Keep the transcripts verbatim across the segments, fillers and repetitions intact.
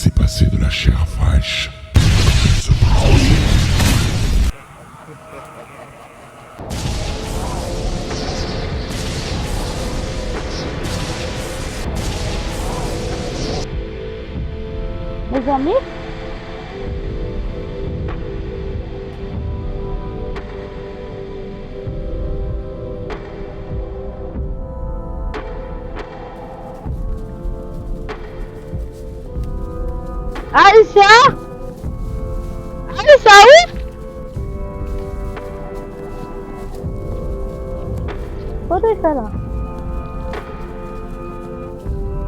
C'est passé de la chair fraîche à la chair. Mezanmi, Aisha! Aisha, wi! Kote sa la?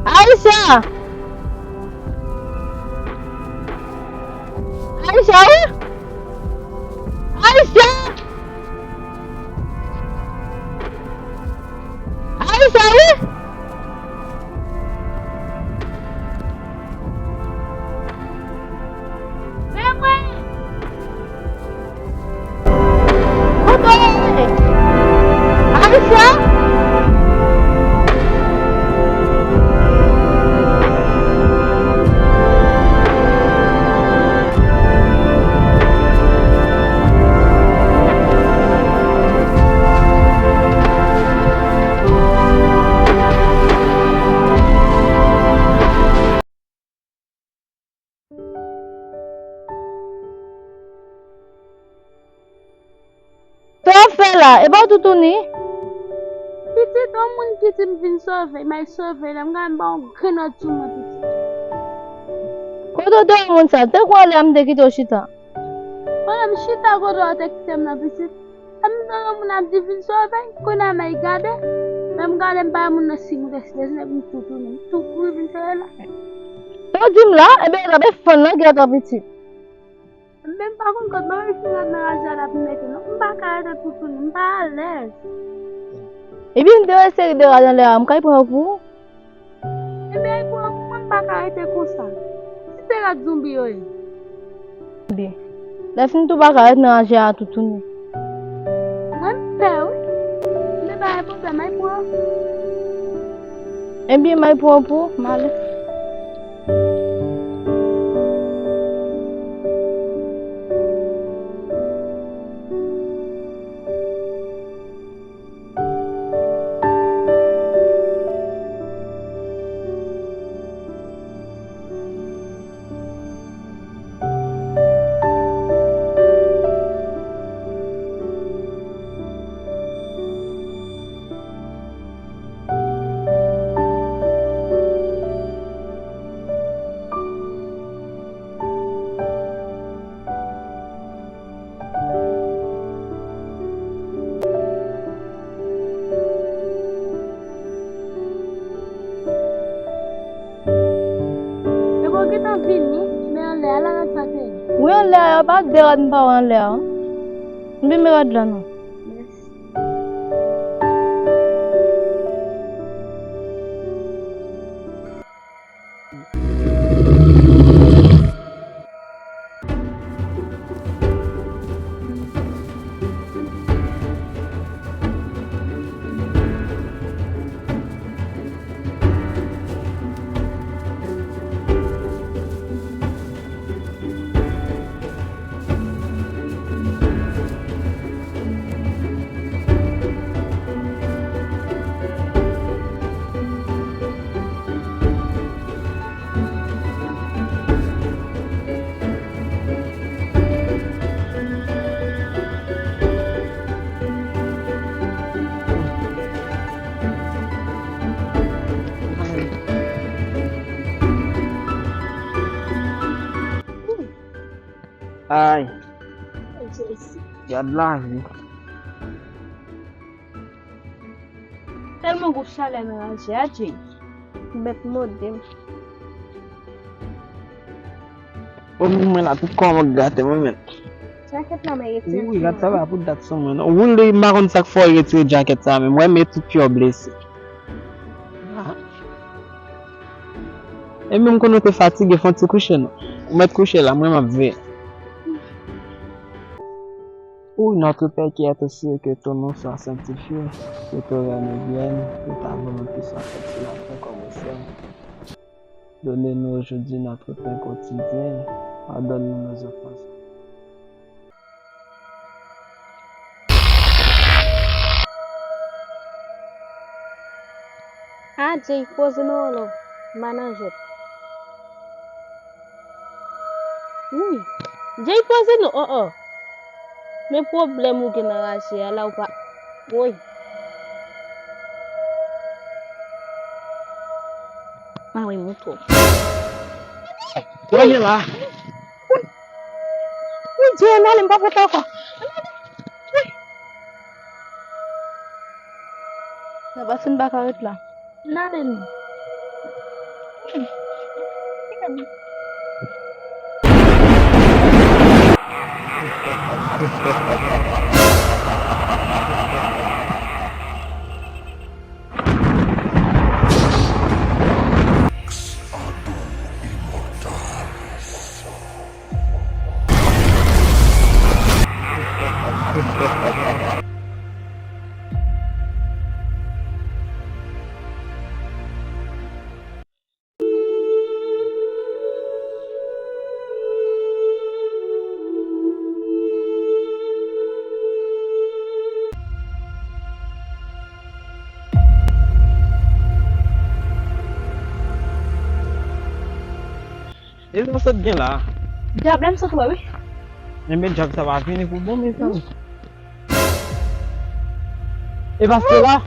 Aisha! Aisha, wi! Aisha! Aisha, wi! Men mwen! Kote w ye? Aisha? Sa w ap fè la? E pa w toutouni? Pitit, yon moun ki di m vin sove, m al sove l, m ka m pa yon grenn lòt sou mwen, pitit. Kote w te wè moun sa? Te kou anlè a, m te kite w chita. Pandan m chita kote w te kite m nan, pitit, m tande yon moun ap di vin sove, kounye a m al gade, lè m gade m pa wè moun nan, si m rete, m tou tounen, m tou kouri vin sove la. Sa w di m la? Ebyen, l ap defann nan gè atò pitit. Men m pa konn kot mwen fin rad nan raje a l ap mete non. M pa ka rete toutouni, m pa alèz. Ebyen, m te wè seri de rad anlè a, m kay pran yo pou ou? Ebyen, pou ou, mwen m pa ka rete konsa. Si se rad zonbi yo ye. Lè fini tou pa ka ret nan raje a toutouni. Mwen m pè wi. Men pa gen pwoblèm, ay pran. Ebyen, m ay pran pou ou, m ale. Epi w gentan vini, men anlè a la nan sa te ye. Wi, anlè a, yo pa de rad m pa wè anlè a. M vin men rad la non. Mèsi. Ay. Gad lavi. Tèlman gwo chalè nan raje a, Jay. Bèt mòde m. O, mwen la, tout kò m ap gate mwen menm. Jakèt la, mwen retire. Wi, gad sa pa pou dat sou mwen non. Woule, m pa konn sa k fè w retire jakèt sa menm. Mwen, men tout pye w blese. Ah. E menm konnen w te fatige, fè yon ti kouche non. Ou mèt kouche la, mwen m ap veye. Ou, notre Père qui es aux cieux, que ton nom soit sanctifié, que ton règne vienne, que ta volonté soit faite sur la terre comme au ciel. Pardonnez-nous aujourd'hui notre pain quotidien. Pardonne-nous nos offenses. Ah, Jay, poze non, love. M a nan jwèt. Wi. Jay, poze non, oh, oh. Men pwoblèm ou gen nan raje a la, ou pa. Woy. Mwen wè mouton. Wè la. Wi, Jay, m ale, m pa pote ankò. Nan pase m pa ka ret la. N ale nou. E sa w sot gen la? Dyab la m sot wè wi. Enben dyab sa va vini pou bon, mezanmi. E pastè la?